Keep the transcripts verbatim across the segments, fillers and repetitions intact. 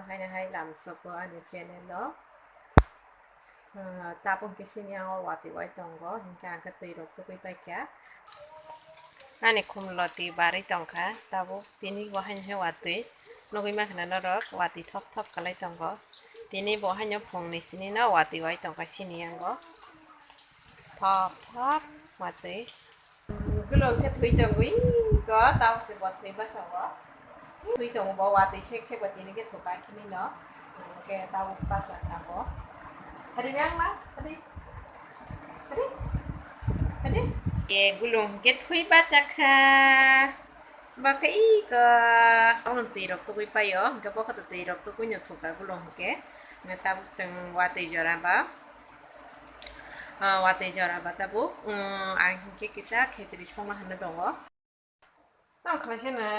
Haino hai lamsoko ani channel o. Ah, tabuk khe sini ang o watwi wai tongo, hinkhe ang khe twi rok tugui paikha. Ani khumlo twi barwi tongkha, tabuk tini bo haino hai watwi nugui mankha na norok, watwi thok thok kwlai tongo. Tini bo haino phungni sini no watwi wai tongkha sini yango. Thok thok watwi. Gulo khe thwi tongwi ko, tamo se bo thwi basa o. Thwi tongo bo, watwi sek sek bo tini khe thuka khini no. Hwnkhe tamo basa tamo. Hari yang ma, hari. Hari. Hari. E gulung khe thwi bachakha. Ba khe iko. Abo twi rok tugui paio. Hwnkhe bo khe twi rok tugui no thuka gulung hwnkhe. Hwnkhe tabuk chwng watwi jora ba. Ah, watwi jora ba tabuk. Um, ang hinkhe kisa khechri songna hinwi tongo. Tamo khlai se no.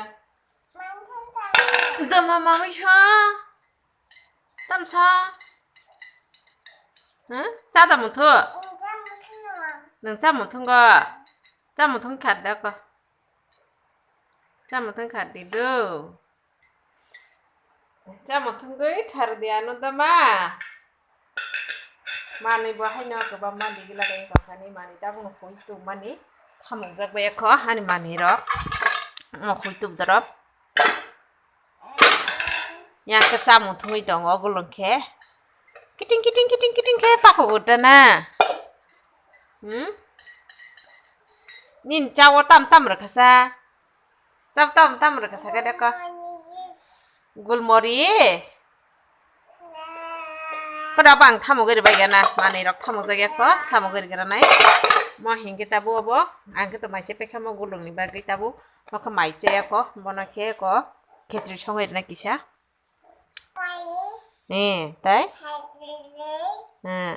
Dama mamui sa. Tamsa. Huh? Cha da muthu. Nang cha muthu go. Cha muthu khat da ko. Cha muthu khat di do. Chamo thwngwi khardi ano dama. Manwi bo haino kwbangma digila bai wngkha ni manwi tabukno hoi tubmani thamukjak bai kho ani manwi rok. Omo hoi tubdorop. Yang khe chamo thwngwi tongo gulung khe. Kiting kiting kiting kiting khe tako utana. Hmm? Nini chawo tam tam rwkhasa. Chap tam tam rwkha sakhe de ko. Gulmoris. Koda bang thamugwi rwbaigana, manwi rok thamujagya ko, thamugwi rwgranai. Mo hinkhe tabuk obo, ang khe to mai chepekha mo gulungni bagwi tabuk, mo khe mai chaya ko, bono khe ko, khechri songwi rwna kisa. Eh, tai? Eh.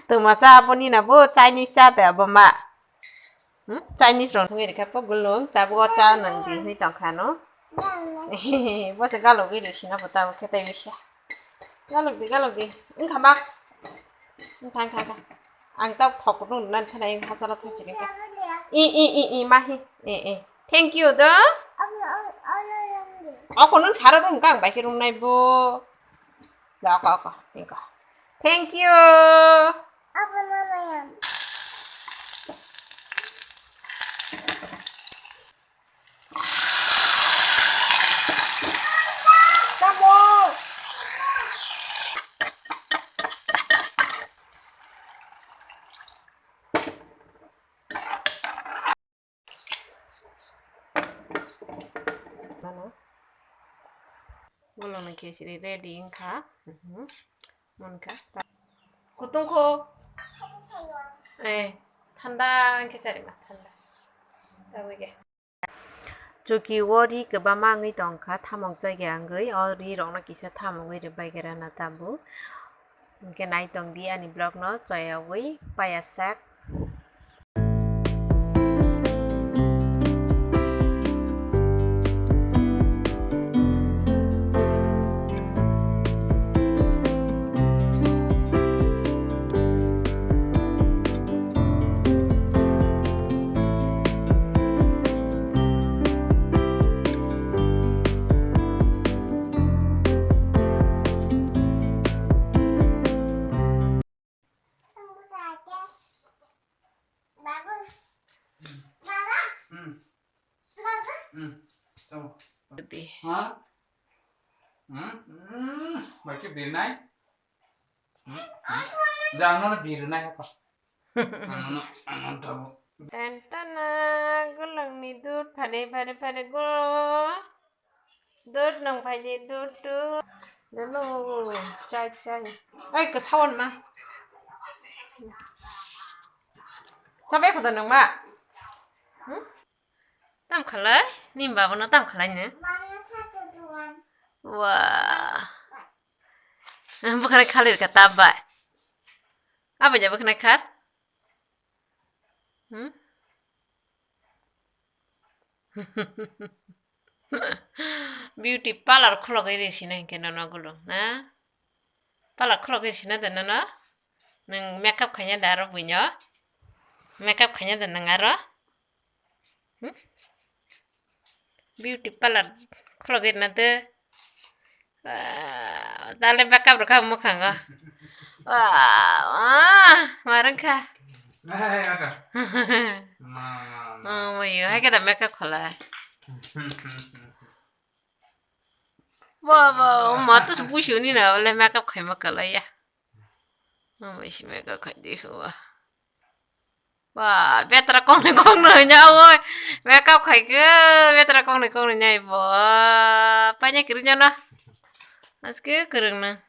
Twma cha abo nina bo Chinese cha te abo ma. Hmm? Chinese rong thungwi rikha po gulung, tabuk o cha nang di hwnwi tongkha no. Bo se galogwi risi na bo tabuk khe tei bisa. Galogdi, galogdi. Wngkha mak. Wngkha, wngkha, wngkha. Ang tabuk thok nung nan thana wngkha chala thok chiri wngkha. I, i, i, i, mahi. I, i. Thank you do. Oko nung sara rung kang bai khe rung nai bo. Da, oko, oko, oko. Thank you. Abo no no yang. Tamo. Mano. Bolongni khechri ready wngkha. Mhm. Monkha. Kutung kho. Eh, thanda wngkhe chari ma, thanda. Tabuk ge. Chuki o ri kwbangma wngwi tongkha, thamok jagya wngwi, o ri rokno kisa thamogwi rwbaigera na tabuk. Hwnkhe naitong di ani vlog no, choyawi paya sak. Di. Ha? Hmm? Hmm? Bai khe birnai? Hmm? Hmm? Da, ang nono birnai hapa. Ang nono, ang nono tabo. Tantana, gulungni dud phare, phare, phare, gulung. Dud nung phai di, dud, dud. Dulu, chai, chai. Ai, kwsawan ma. Chabai khodo nung ma. Hmm? Tam khalai? Nim babu no tam khalai ne? Wah. Bukhari khalir ka tab bai. Apa ja bukhari khar? Hmm? Beauty parlor khulogwi risi na hinkhe nono gulung na? Parlor khulogwi risi na de nono? Nwng makeup khaina de aro buino? Makeup khaina de nwng aro? Beauty parlor khulogwi rwna de. Dale makeup rwkha mwkhango. Ah, ma rwngkha. Hai, hai, aka. Ma, ma, ma. Oh, mayo, hai khe da makeup kholai. Bo, bo, ma to busi uni na, le makeup khaima kalai ya. Oh, isi makeup khai di ho. Ba, betra kong ni kong no nya oi. Makeup khai ke, betra kong ni kong no nya bo. Panya kiri nya na. Aske kereng na.